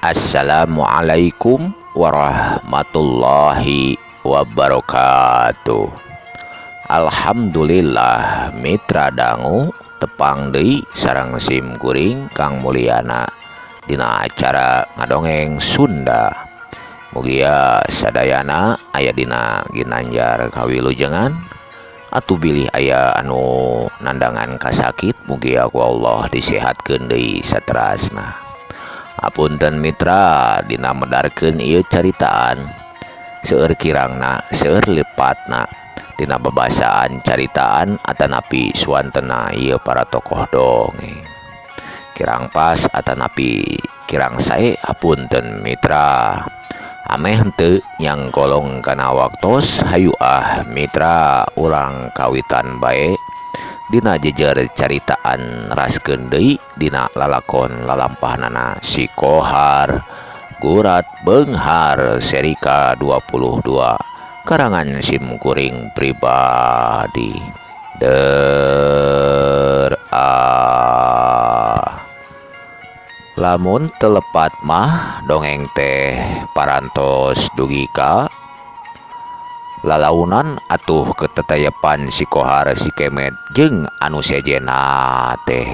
Assalamualaikum warahmatullahi wabarakatuh. Alhamdulillah mitra dangu tepang deui sareng sim kuring Kang Mulyana dina acara ngadongeng Sunda. Mugia sadayana aya dina ginanjar kawilujengan atuh bilih aya anu nandangan kasakit mugia ku Allah disehatkeun deui saterasna. Apunten mitra dina medarkeun ieu caritaan seueur kirangna seueur lepatna dina babasaan caritaan atanapi suantena ieu para tokoh dongeng kirang pas atanapi kirang sae. Apunten mitra ameh henteu nyangkolong kana waktos. Hayu ah mitra, urang kawitan bae dina jejer caritaan raskeun deui dina lalakon lalampahanana si Kohar Gurat Beunghar seri ka-22 karangan sim kuring pribadi. Der ah. Lamun telepat mah dongeng teh parantos dugi ka lalaunan atuh ketetayepan si Kohar, si Kemet jeung anu sejena teh.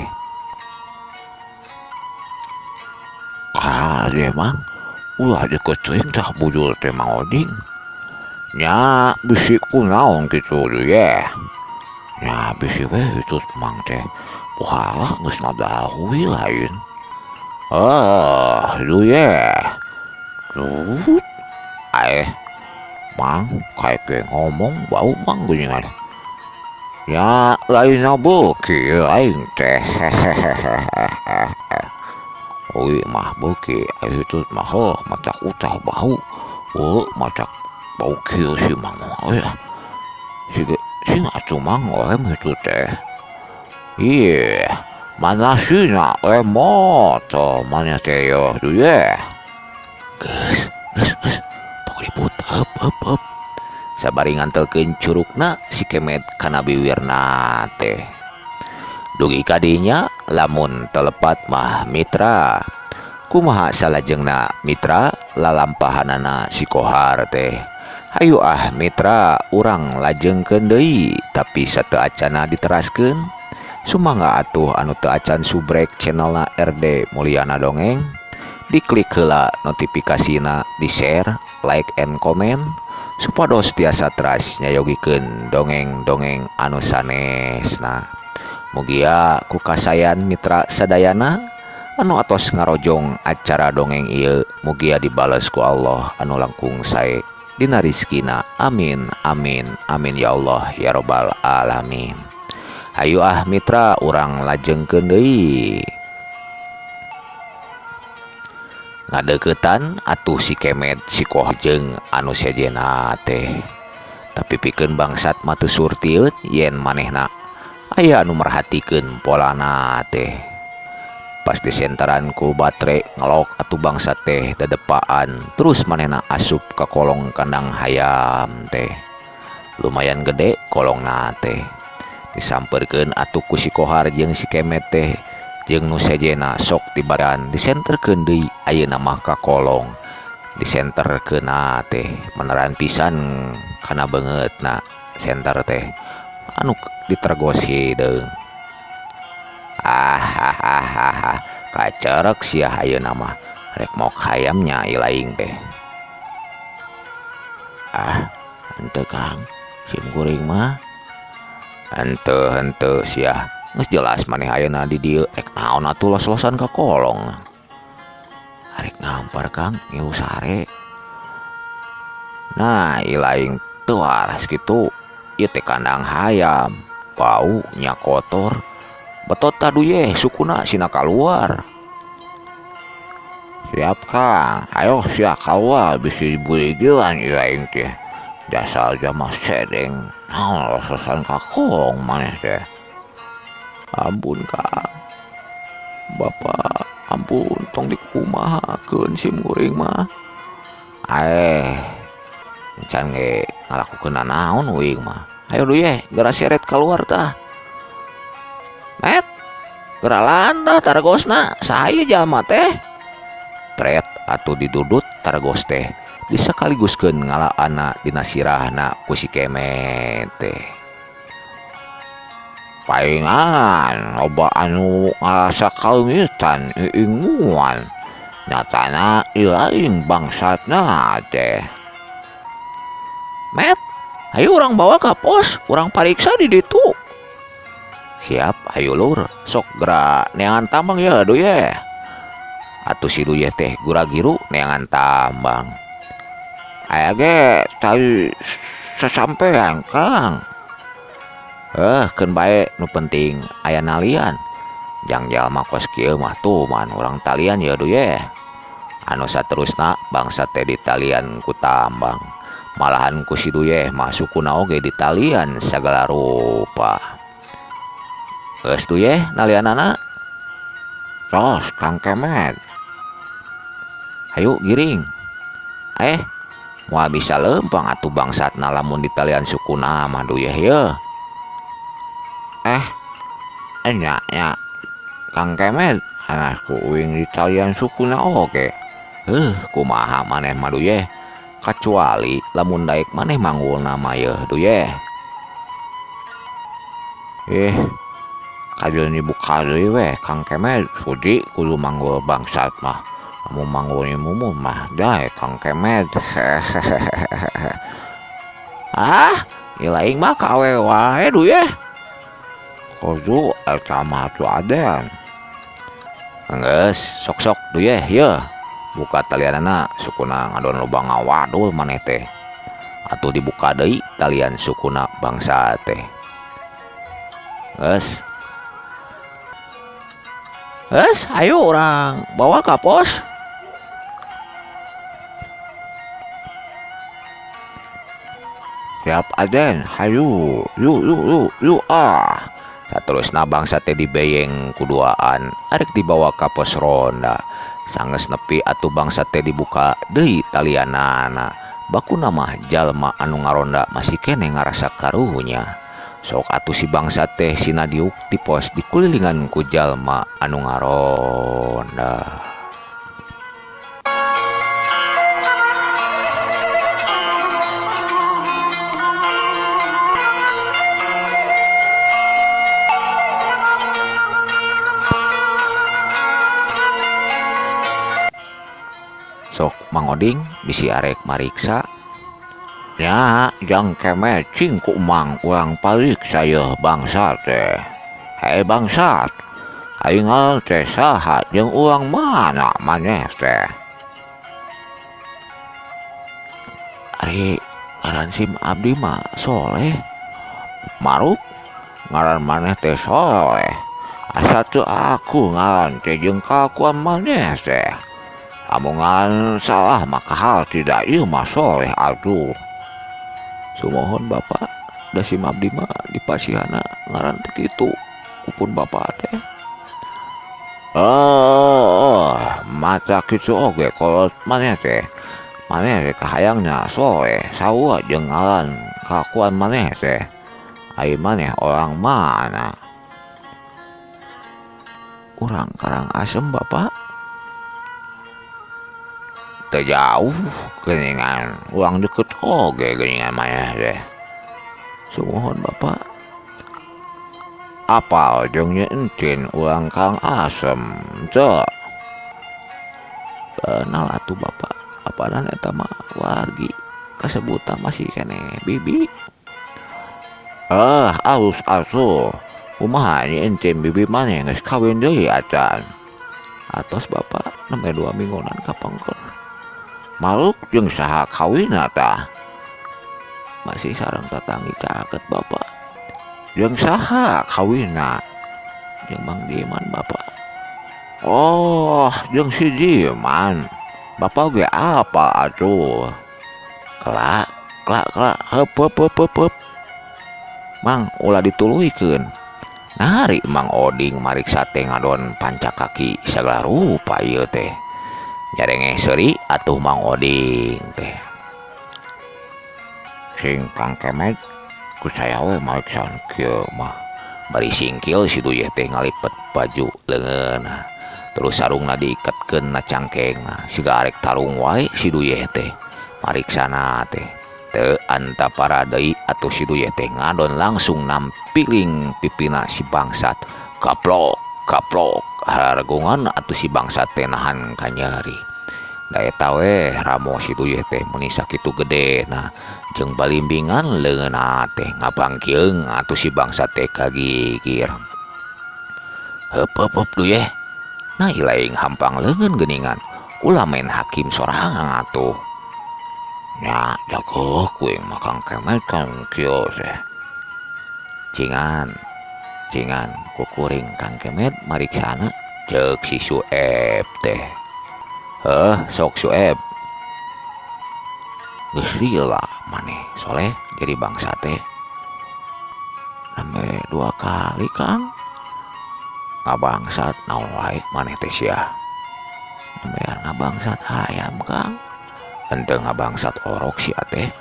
Ah, emang ulah dikeceuing tah bujur teh Mang Oding. Nya bisi kunaon kitu ye. Nya bisi we itu mang teh. Pohala geus ngadahui lain. Ah, lu ye. Tut. Aeh. Mang, kayak ge ngomong bau mang geuningan. Ya, lainna beuki aing teh. Ui mah beuki, aing itu mah heuh matak utah bau. Heuh matak bau kieu si mang mah euy. Sing atuh mang olem itu teh. Ih, mana sina moto mana teh yo ye. Geus, geus, geus. Tong ribut, heup heup heup. Sabari ngantelkeun curugna si Kemet kana biwirna teh. Dugi kadinya lamun telepat mah mitra. Kumaha salajengna mitra lalampahanana si Kohar teh. Hayu ah mitra urang lajengkeun deui tapi sateu acana diteraskeun. Sumangga atuh anu teu acan subrek channelna RD Mulyana Dongeng. Diklik heula notifikasina, di-share, like and comment supados tiasa teras nyayogikeun dongeng-dongeng anu sanesna. Mugia ku kasayan mitra sadayana anu atos ngarojong acara dongeng ieu mugia dibales ku Allah anu langkung sae dina rizkina. Amin amin amin ya Allah ya robbal alamin. Hayu ah mitra urang lajengkeun deui. Ngadeukeutan atuh si Kemet si Kohar jeung anu sejena teh. Tapi pikeun bangsat mah teu surtieun yen manehna aya anu merhatikeun polana teh. Pas disentaran ku batre ngelok atuh bangsat teh dadepaan terus manehna asup ka kolong kandang hayam teh. Lumayan gede kolongna teh. Disampeurkeun atuh ku si Kohar jeung si Kemet teh jeung nu sejena sok tibaran disenterkeun deui ayeuna mah ka kolong. Disenterkeunna teh meneran pisan kana beungeutna senter teh anu ditergos hideung. Ah, kacerek sia ayeuna mah rek mok hayamnya ilaing teh. Ah, henteu Kang, sim kuring mah. Henteu henteu sia. Geus jelas maneh ayeuna di dieu rek naon atuh los-losan ka kolong. Arek nampar Kang ngilu sare. Nah, ilaing teu waras kitu. Ieu teh kandang hayam, bau nya kotor. Betot tadu ye sukuna sina kaluar. Siap Kang, ayo sia kaluar bisi diburigilan ilaing teh. Dasar jama sedeng, naon los-losan ka kolong maneh teh. Ampun Kang, Bapak ampun tong dikumahakeun sim kuring mah. Aeh, can ge ngalakukeun nanaon uing mah. Ayo duh ye, geura seret kaluar tah. Met, geura lantah targosna, saha ieu jalma teh? Pret Atuh didudut targos teh disakaliguskeun ngalaana dina sirahna ku si Kemet teh. Paingan loba anu ngarasa kalengitan iinguan nyatana ilaing bangsatna teh. Met, ayo urang bawa ka pos, urang pariksa di ditu. Siap, ayo lur, sok gerak neangan tambang ya Duyeh. Atuh si Duyeh teh gura-giru neangan tambang. Aya ge tali sasampean Kang. Keun bae nu penting aya nalian. Jang jalma kos kieu mah tuman urang talian ya Duyeh. Anu saterusna bangsa teh ditalian ku tambang. Malahan ku si Duyeh mah sukuna oge ditalian sagala rupa. Geus Duyeh nalianana. Tos Kang Kemet. Hayu giring. Moal bisa lempang atuh bangsatna lamun ditalian sukuna mah Duyeh ye. Enya nya Kang Kemet anakku uing ditalian sukuna oge. Kumaha maneh mah Duyeh? Kacuali lamun daek maneh manggulna mah yeuh Duyeh. Kajeun dibuka deui weh Kang Kemet sudi kudu manggul bangsat mah. Lamun manggul mumun mah daek Kang Kemet. Ah, ilaing mah kawe wae Duyeh. Kudu eta mah atuh aden. Geus, sok-sok Duyeh yeuh. Buka talianana sukuna ngadon loba ngawadul maneh teh. Atuh dibuka deui talian sukuna bangsa teh. Geus. Geus, ayo urang bawa ka pos. Siap aden, hayu, yuk yuk yuk yuk ah. Saterusna bangsa teh dibeyeng kuduaan arek dibawa ka pos ronda. Sanggeus nepi atuh bangsa teh dibuka deui talianana. Bakuna mah jalma anu ngaronda masih keneh ngarasa karunya. Sok atuh si bangsa teh sinadiuk ti pos dikulilingan ku jalma anu ngaronda. Sok Mang Oding bisi arek mariksa. Nya jang Kemet cing ku Mang urang pariksa yeuh bangsa teh. Hei bangsat, aing teh saha jeung urang mana maneh teh? Ari ngaran sim abdi mah Soleh. Maruk ngaran maneh teh Soleh. Asa teu aku ngaran teh jeung kalakuan maneh teh. Amungan salah maka hal tidak ieu mah Soleh atuh. Sumohon Bapak, da sim abdi mah dipasihana ngaran teh kitu kupun Bapak teh. Oh, mata kitu oge kolot maneh teh. Maneh teh kahayangna Soleh sarua jeung ngaran kalakuan maneh teh. Ai maneh orang mana? Urang Karangasem Bapak. Teu jauh geuningan, urang deket oge geuningan maneh teh. Sumohon Bapak. Apal jeung Nyi Entin urang Karangasem teu? Kenal atuh Bapak, apanan eta mah wargi kasebutan masih keneh bibi. Alus atuh. Kumaha Nyi Entin bibi maneh geus kawin deui acan? Atos Bapak, nembe 2 minggunan kapengker. Maruk jeung saha kawinna tah? Masih sareng tatanggi caket Bapak. Jeung saha kawinna? Jeung Mang Diman Bapak. Oh, jeung si Diman. Bapak ge apa atuh? Kelak, kelak, kelak, heup heup heup heup heup. Mang ulah dituluykeun. Nari Mang Oding mariksa teh ngadon panca kaki sagala rupa ieu teh. Nyarengeh seuri atuh Mang Oding teh. Sing Kang Kemet ku saya we mariksaan kieu mah. Bari singkil si Duyeh teh ngalipet baju leungeunna. Terus sarungna diiketkeun na cangkengna siga arek tarung wae si Duyeh teh. Mariksana teh teu antapara deui atuh si Duyeh teh ngadon langsung nampiling pipina si bangsat. Kaplok kaplok hararegungan atuh si bangsat teh nahan kanyeri. Da eta we ramo si Duyeh teh meuni sakitu gedena jeung balimbingan leungeunna teh ngabangkieung atuh si bangsat teh kagigir. Heup heup heup Duyeh. Nah ilaing hampang leungeun geuningan. Ulah main hakim sorangan atuh. Nya jago kuing mah Kang Kemet kan kieu teh. Cingan cingan kukuring Kang Kemet mariksana ceuk si Sueb teh. Heuh sok Sueb. Geus lila maneh soleh jadi bangsa teh. Nambe 2 kali Kang. Ngabangsat naon wae maneh teh sia. Nembean ngabangsat hayam Kang. Henteu ngabangsat orok sia teh.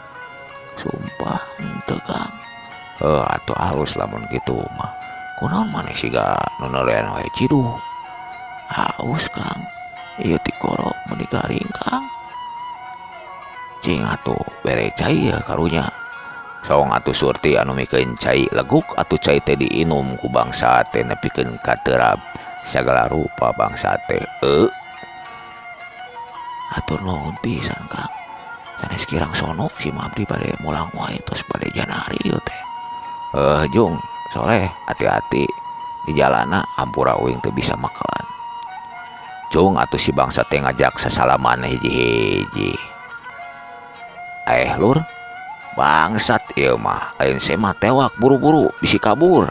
Sumpah henteu Kang. Heuh atuh alus lamun kitu mah. Kunaon maneh siga nu neurean wae ciduh. Haus Kang. Ieu tikoro meuni garing Kang. Cing atuh bere cai ya karunya. Song atuh Surti anu mikeun cai leguk atuh cai teh diinum ku bangsa teh nepikeun katerap sagala rupa bangsa teh. Atur nuhun pisan Kang. Sanes kirang sono si Mabdi bade mulang wae tos bade janari ieu teh. Jung soleh hati-hati di jalana ampura uing teu bisa makelan. Jung atuh si bangsa teh ngajak sasalaman hiji-hiji. Lur bangsat ieu mah lain semah tewak buru-buru bisi kabur.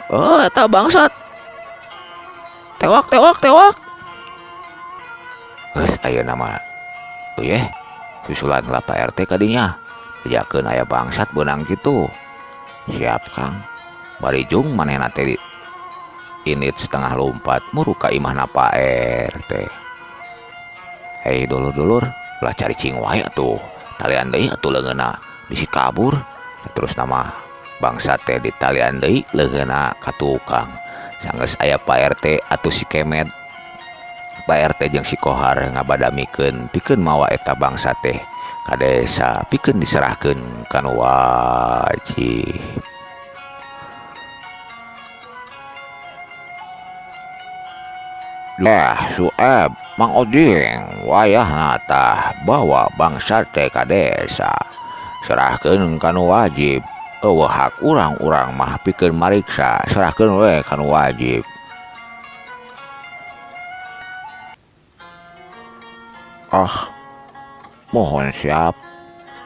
Oh eta bangsat. Tewak tewak tewak. Geus ayeuna mah euy susulan lah Pak RT kadinya. Bejakeun aya bangsat beunang kitu. Siap Kang. Bari jung manehna teh init setengah lompat muru ka imahna Pak RT. Hei dulur-dulur lah cari cing wae atuh talian deui atuh leungeunna bisi kabur. Terus nama bangsa teh ditalian deui leungeunna ka tukang. Sanggeus aya Pak RT atuh si Kemet. Pak RT jeung si Kohar ngabadamikeun pikeun mawa eta bangsa teh ka desa pikeun diserahkeun ka nu wajib. Lah Sueb Mang Oding wayahna tah bawa bangsa teh ka desa serahkeun ka nu wajib. Eueuh hak urang-urang mah pikeun mariksa serahkeun we ka nu wajib. Ah mohon siap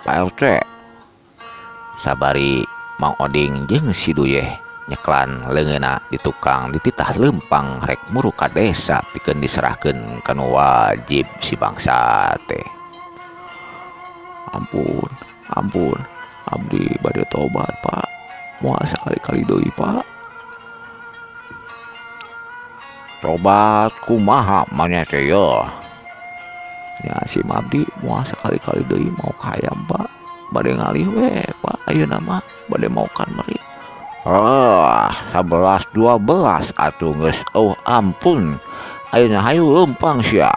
Pak RT. Sabari Mang Oding jeung si Duyeh nyeklan leungeunna di tukang dititah lempang rek muru ka desa pikeun diserahkeun ka nu wajib si bangsa teh. Ampun, ampun, abdi bade tobat Pak. Moal sakali-kali deui Pak. Tobat kumaha maneh teh yeuh? Ya si abdi moal sakali-kali deui mau ka hayam Pak. Bade ngalih we Pak ayeuna mah bade maokan meri. Ah, 11 12 atuh geus oh ampun. Ayeuna hayu lempang sia.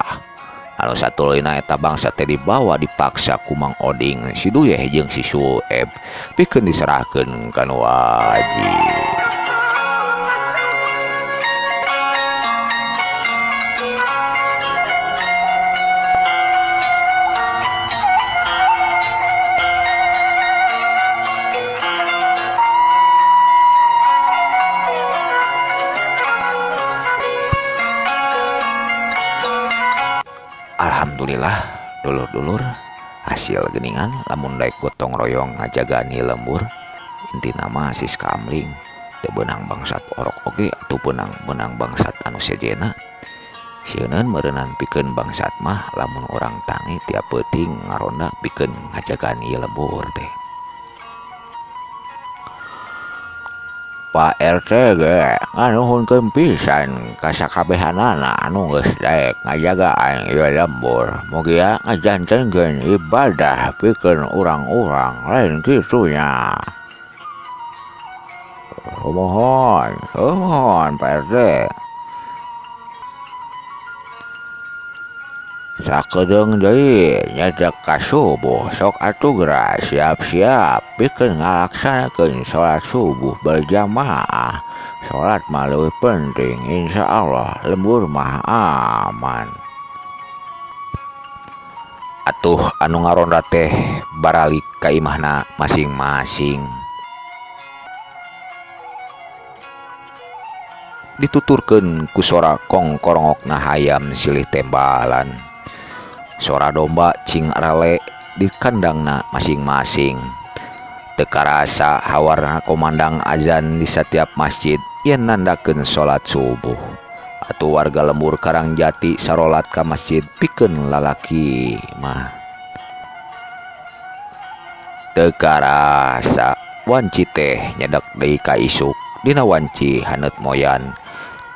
Anu satuluyna eta bangsa teh dibawa dipaksa ku Mang Oding si Duyeh jeung si Sueb pikeun diserahkeun ka nu wajib. Alhamdulillah dulur-dulur hasil geningan lamun daek gotong royong ngajagani lembur intina mah sis kamling teu beunang bangsat orok oge atuh beunang bangsat anu sejenna sieuneun meureunnan pikeun bangsat mah lamun urang tangi tiap peuting ngaronda pikeun ngajagani lembur teh. Pak RT ge nganuhunkeun pisan ka sakabehanana anu geus daek ngajagaan ieu lembur. Mugia ngajantenkeun ibadah pikeun urang-urang lain kitu nya. Sumuhun, sumuhun Pak RT. Sakedeung deui nyedek ka subuh sok atuh geura siap-siap pikeun ngalaksanakeun salat subuh berjamaah. Salat mah leuwih penting, insyaallah lembur mah aman. Atuh anu ngaronda teh baralik ka imahna masing-masing. Dituturkeun ku sora kongkorongokna hayam silih tembalan. Sora domba cing arale di kandangna masing-masing. Teu karasa hawarna komandang azan di setiap masjid yen nandakeun salat subuh. Atuh warga lembur Karangjati sarolat ka masjid pikeun lalaki mah. Teu karasa wanci teh nyedek deui ka isuk dina wanci haneut moyan.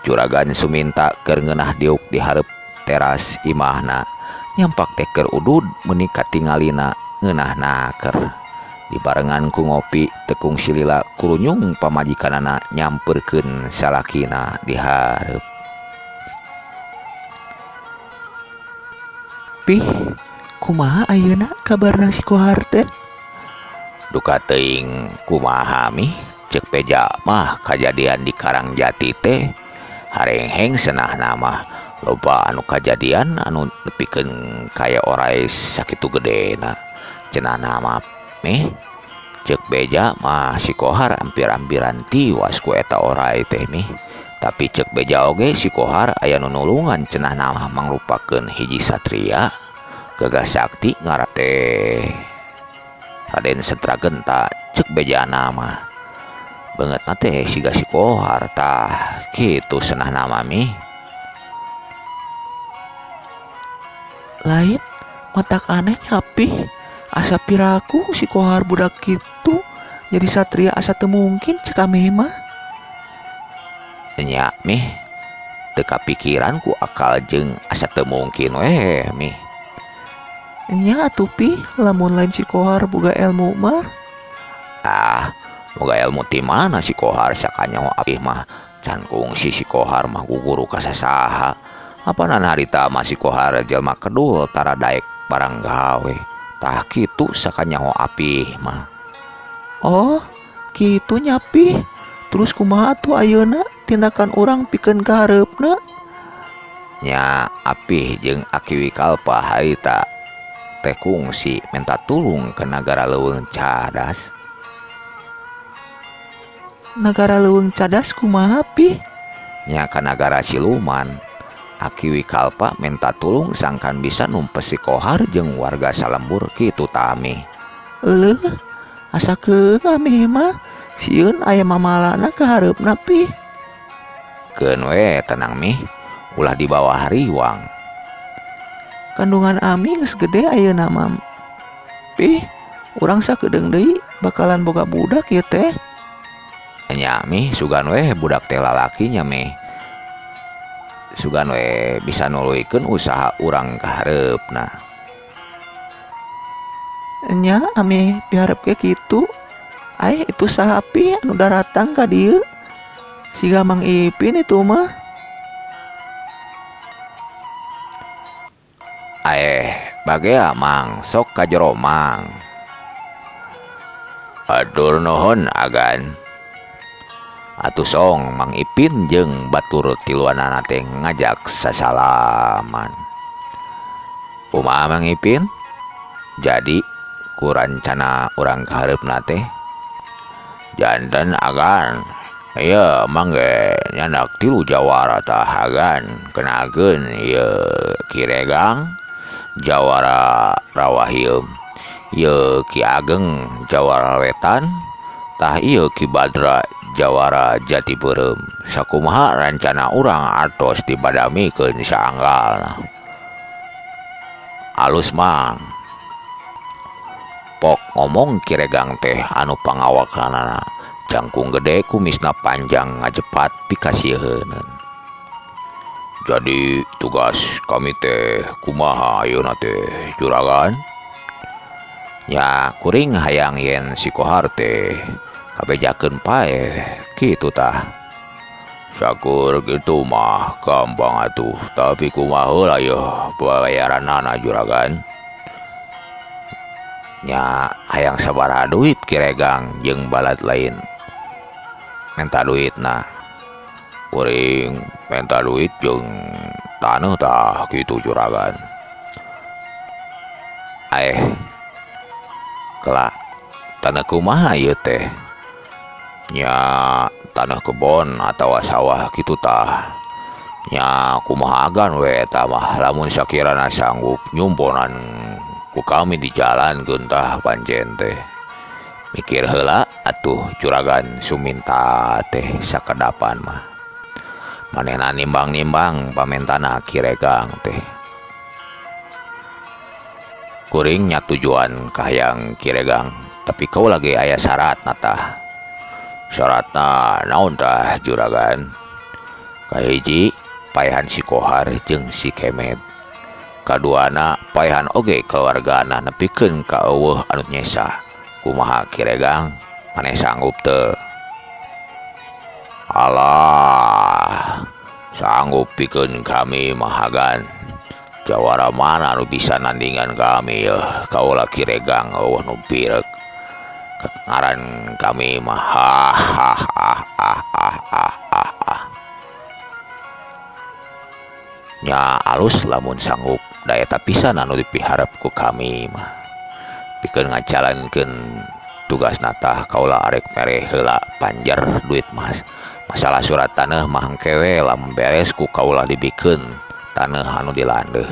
Juragan Suminta keur ngeunah diuk di hareup teras imahna. Nyampak teh keur udud meuni katingalina ngeunah naker. Dibarengan ku ngopi tekung silila kurunyung pamajikanana nyamperkeun salakina di hareup. Pih, kumaha ayeuna kabarna si Kohar teh? Duka teuing kumaha mih, ceuk beja mah kajadian di Karangjati teh harengheng senahna mah loba anu kajadian anu nepikeun kaya orai sakitu gedena. Cenahna mah mih, ceuk beja mah si Kohar ampir-ampiran tiwas ku eta orai teh mih. Tapi ceuk beja oge si Kohar aya nu nulungan cenahna mah mangrupakeun hiji satria gagah sakti ngaran teh Raden Setragenta ceuk bejana mah. Beungeutna teh siga si Kohar tah kitu senahna mah mih. Lain matak aneh nya pih, asa piraku si Kohar budak kitu jadi satria asa teu mungkin ceuk ameh mah. Nya mih, teu kapikiran ku akal jeung asa teu mungkin weh mih. Nya atuh pih, lamun lain si Kohar boga ilmu mah. Ah, boga ilmu ti mana si Kohar sakanyaho apih mah can kungsi si Kohar mah guguru ka sasaha. Apanan harita mah si Kohar jelema kedul tara daek barang gawe. Tah kitu sakanyaho apih mah. Oh, kitu nya pih. Terus kumaha atuh ayeuna tindakan urang pikeun ka hareupna? Nya apih jeung Aki Wikalpa harita teh kungsi minta tulung ke nagara Leuweung Cadas. Nagara Leuweung Cadas kumaha pih? Nya ka nagara siluman. Aki Wikalpa minta tulung sangkan bisa numpes si Kohar jeung warga salembur kitu tami. Euleuh, asa keung ameh mah sieun aya mamalana ka hareupna pih. Keun we tenang mih, ulah di bawah riwang. Kandungan ami geus gede ayeuna mah. Pih, urang sakedeung deui bakalan boga budak ieu teh. Nya mih, sugan we budak teh lalaki nya mih. Sugan we bisa nuluykeun usaha urang ka hareupna. Nya ameh piharep ge kitu. Aeh itu saha pi anu daratang ka dieu? Siga Mang Ipin itu mah. Aeh, bagea Mang, sok ka jero Mang. Atur nuhun agan. Atuh song Mang Ipin jeung batur tiluanana teh ngajak sasalaman. Kumaha Mang Ipin? Jadi ku rancana urang ka hareupna teh. Janten agan. Ieu mang ge nyandak tilu jawara tah agan. Kenakeun ieu Ki Regang jawara Rawahieum, ieu Ki Ageng jawara Wetan, tah ieu Ki Badra jawara Jati Beureum. Sakumaha rancana urang atos dibadamikeun saanggalna. Alus Mang. Pok ngomong Ki Regang teh anu pangawakanana. Jangkung gede kumisna panjang ngajepat pikasieuneun. Jadi tugas kami teh kumaha ayeuna teh juragan? Nya kuring hayang yen si Kohar teh Kabejakeun paeh kitu tah. Sakur kitu mah gampang atuh, tapi kumaha heula yeuh bayaranana juragan? Nya hayang sabaraha duit Ki Regang jeung balad lain menta duitna. Kuring menta duit jeung taneuh tah kitu juragan. Aeh kela taneuh kumaha ieu teh? Nya tanah kebon atawa sawah kitu tah. Nya kumaha agan we eta mah lamun sakirana sanggup nyumponan ku kami dijalankeun tah pancen teh. Mikir heula atuh juragan Suminta teh sakedapan mah. Manehna nimbang-nimbang pamentana Ki Regang teh. Kuring nya tujuan kahayang Ki Regang, tapi kaula ge aya syaratna tah. Syaratna naon tah juragan? Kahiji paehan si Kohar jeung si Kemet. Kaduana paehan oge keluargana nepikeun ka eueuh anu nyesa. Kumaha Ki Regang, maneh sanggup teu? Alah, sanggup pikeun kami mahagan. Jawara mana nu bisa nandingan kami yeuh, kaula Ki Regang eueuh nu pirek. Ngaran kami mah ha ha ha ha ha ha ha. Nya alus lamun sanggup, da eta pisan anu dipiharep ku kami mah. Pikeun ngajalankeun tugasna tah kaula arek mere heula panjer duit mas. Masalah surat taneuh mah engke we lamun beres ku kaula dibikeun taneuh anu dilandeuh.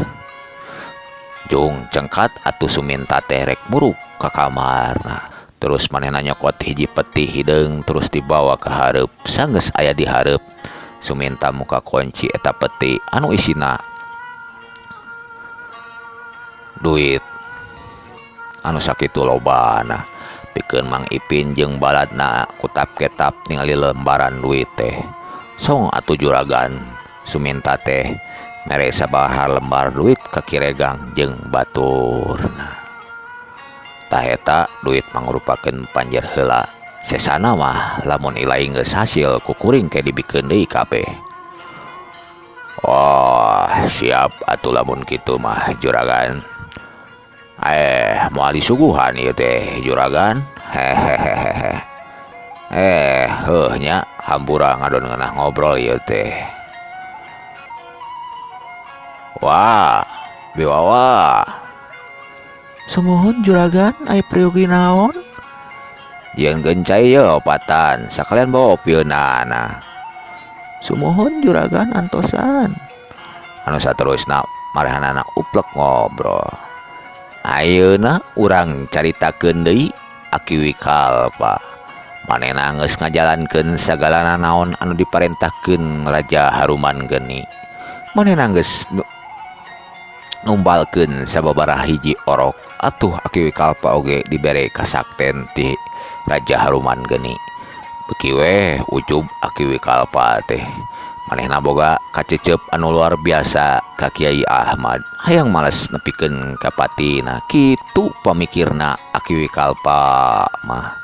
Jung cengkat atuh Suminta teh rek muruk ka kamarna. Terus manehna nyokot hiji peti hideung terus dibawa ka hareup. Sanggeus aya di hareup, Suminta muka kunci eta peti anu isina duit anu sakitu lobana. Pikeun Mang Ipin jeung baladna kutap-ketap ningali lembaran duit teh. Song atuh juragan Suminta teh mere sabaraha lembar duit ka Ki Regang jeung baturna. Tah eta duit mangrupakeun panjer heula. Sesana mah lamun ilai geus hasil ku kuring ke dibikeun deui kabeh. Oh, siap atuh lamun kitu mah juragan. Moal disuguhan ieu teh juragan. Hehehehe. Heuh nya hampura ngadon ngeunah ngobrol ieu teh. Wah, biwawa. Sumuhun juragan, aya priyogi naon? Jeung gencai ye opatan, sakalian bawa opieunana. Sumuhun juragan antosan. Anu saterusna marehanana uplek ngobrol. Ayeuna urang caritakeun deui Aki Wikalpa. Manehna geus ngajalankeun sagalana naon anu diparentahkeun Raja Haruman Geni. Manehna geus numbalkeun sababaraha hiji orok. Atuh Aki Wikalpa oge dibere kasakten ti Raja Haruman Geni. Beuki weh ujub Aki Wikalpa teh. Manehna boga kacecep anu luar biasa ka Kiai Ahmad. Hayang males nepikeun ka patina. Kitu pamikirna Aki Wikalpa mah.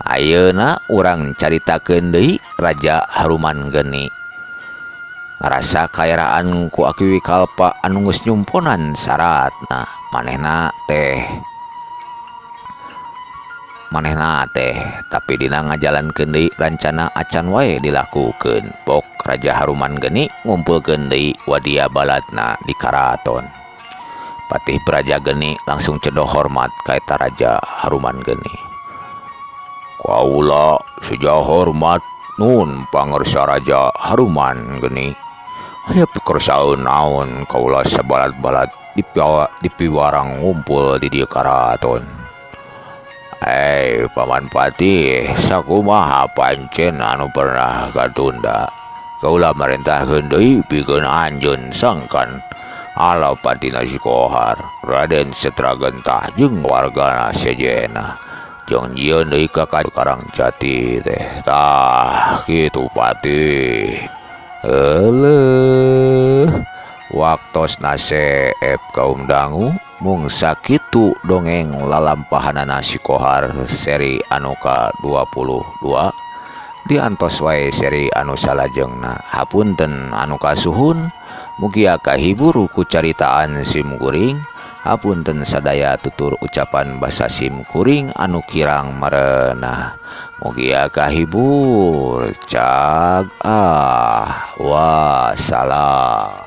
Ayeuna urang caritakeun deui Raja Haruman Geni. Ngarasa kaeraan ku Aki Wikalpa anu geus nyumponan syaratna. Manehna teh tapi dina ngajalankeun deui rancana acan wae dilakukeun. Pok Raja Haruman Geni ngumpulkeun deui wadia baladna di karaton. Patih Praja Geni langsung cedoh hormat ka eta Raja Haruman Geni. Kaula seja hormat nun pangersa Raja Haruman Geni. Aya pikersaeun naon kaula sabalat-balat dipiwarang ngumpul di dieu karaton. Paman Patih, sakumaha pancen anu pernah katunda. Kaula marentahkeun deui pikeun anjeun sangkan ala patina si Kohar, Raden Setra Gentah jeung wargana sejena. Jeung jieun deui ka Karang Jati teh. Tah kitu Patih. Eleuh, waktosna seep kaum dangu Mung sakitu dongeng lalampahanana si Kohar seri anu ka-22 diantos wae seri anu salajengna. Hapunten anu kasuhun, mugia kahibur ku caritaan sim kuring. Hapunten sadaya tutur ucapan basa sim kuring anu kirang merenah. Mugia kahibur. Cag ah, wassalam.